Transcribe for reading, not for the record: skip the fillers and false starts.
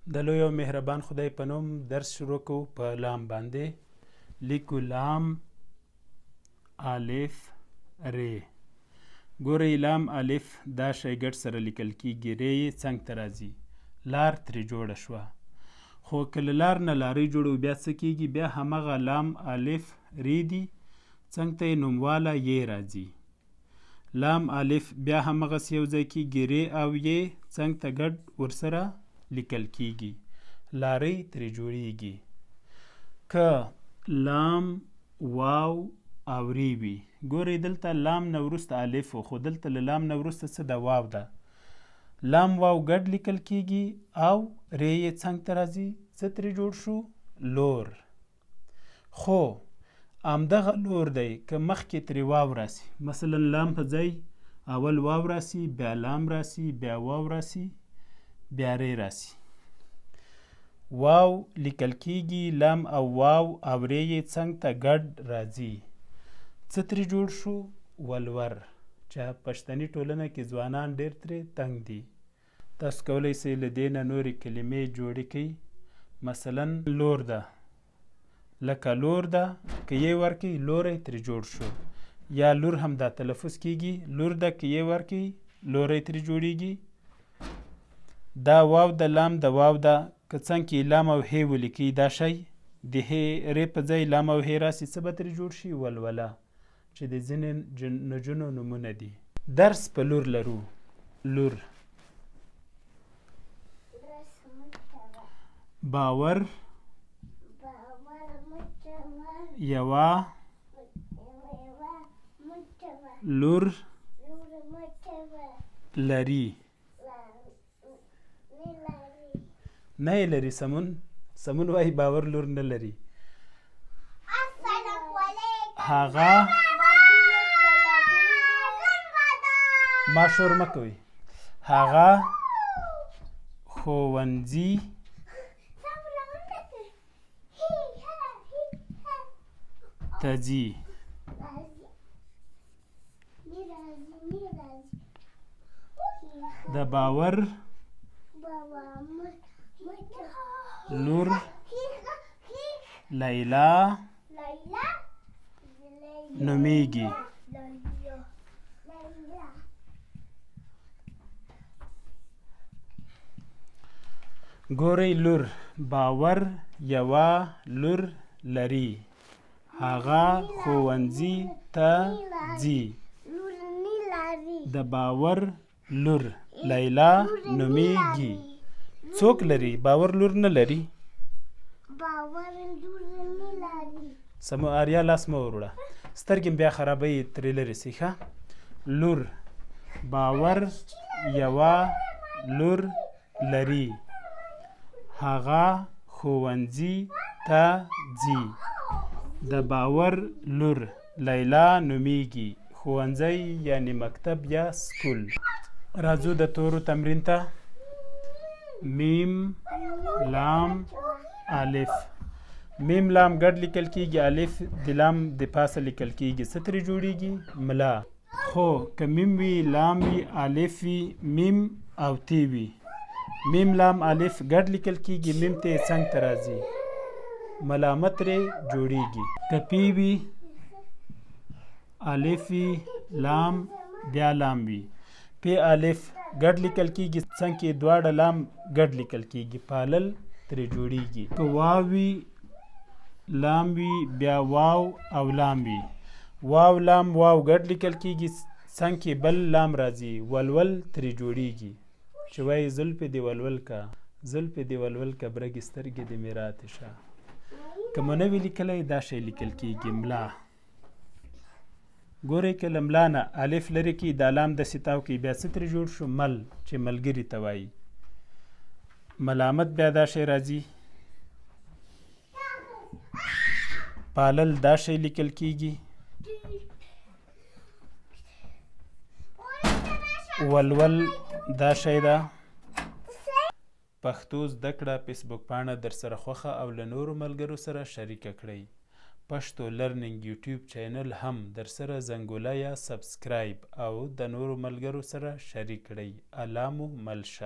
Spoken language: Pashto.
د لوی او مهربان خدای په نوم درس شروع کوو. په لام باندې لیکو لام الف ر. ګورئ لام الف دا شی ګډ سره لیکل کیږي، ر یې څنګ ته راځي، لار ترې جوړه شوه. خو که له لار نه لارۍ جوړو بیا څه کیږي؟ بیا همغه لام الف ر دي، څنګ ته یې نومواله یې راځي. لام الف بیا همغسې یو ځای کیږي، ر او ی څنګ ته ګډ ورسره لیکل کیږي، لارۍ ترې جوړیږي. که لام واو او ری وي، ګورئ دلته لام نه وروسته الف و، خو دلته له لام نه وروسته څه ده؟ واو ده. لام واو ګډ لیکل کیږي او ری یې څنګ ته راځي، څه ترې جوړ شو؟ لور. خو همدغه لور دی که مخکې ترې واو راسي، مثلا لام په ځای اول واو راسي، بیا لام راسي، بیا واو راسي، بیا ری راسي، واو لیکل کیږي، لام او واو او ری یې څنګ ته ګډ راځي، څه ترې جوړ شو؟ ولور، چې پښتني ټولنه کې ځوانان ډېر ترې تنګ دي. تاسو کولی شئ له دې نه نورې کلمې جوړې کړئ، مثلا لور ده، لکه لور ده که یې ورکړئ لوری ترې جوړ شو، یا لور هم دا تلفظ کیږي، لور ده که یې ورکړئ لوری ترې جوړیږي. دا واو ده، لام ده، واو ده، که څنګ کې لام او هې ولیکئ دا شی د هې رې په ځای لام او هې راسي، څه به ترې جوړ شي؟ ولوله، چې د ځینې نجونو نومونه دي. درس په لور لرو، لور. باور یوه لور لري. نه یې لري. سمون سمون وایي باور لور نه لري. هغه ما شور مه کوئ. هغه ښوونځي ته ځي. د باور لور لیلا نومیږي. ګورئ لور، باور یوه لور لري، هغه ښوونځي ته ځي. د باور لور لیلا نومیږي. څوک لري؟ باور لور نه لري. سمو آریا لاس مه وروړه، سترګې بیا خرابوي، ترې لرې سي. ښه لور، باور یوه لور لري، هغه ښوونځي ته ځي. د باور لور لیلا نومیږي. ښوونځی یعنی مکتب یا سکول. راځو د تورو تمرین ته. میم لام الف، میم لام ګډ لیکل کیږي، الف د لام د پاسه لیکل کیږي، څه ترې جوړیږي؟ ملا. خو که میم وي، لام وي، الف وي، میم او تی وي، میم لام الف ګډ لیکل کیږي، میم ته څنګ ته راځي، ملامت ترې جوړیږي. که پی وي، الف وي، لام بیا لام وي، پی الف ګډ لیکل کیږي، څنګ کې دواړه لام ګډ لیکل کیږي، پالل ترې جوړیږي. که واو وي، لام وي، بیا واو او لام وي، واو لام واو ګډ لیکل کیږي، څنګ کې بل لام راځي، ولول ترې جوړیږي، چې وایي زلفې دې ولول که، زلفې دې ولول که، برګې سترګې دې میراتې شه. که مو نه وي لیکلی دا شی لیکل کیږي ملا. ګورئ که له ملا نه الف لرې کړي، دا لام داسې تاو کړي، بیا څه ترې جوړ شو؟ مل، چې ملګري ته وایي. ملامت بیا دا شی راځي. پالل دا شی لیکل کیږي. ولول دا شی ده. پښتو زده کړه فیسبوک پاڼه درسره خوښه او له نورو ملګرو سره شریکه کړئ. پښتو لرننګ یوټیوب چینل هم درسره زنګوله یا سبسکرایب او د نورو ملګرو سره شریک کړئ. الله مو مل شه.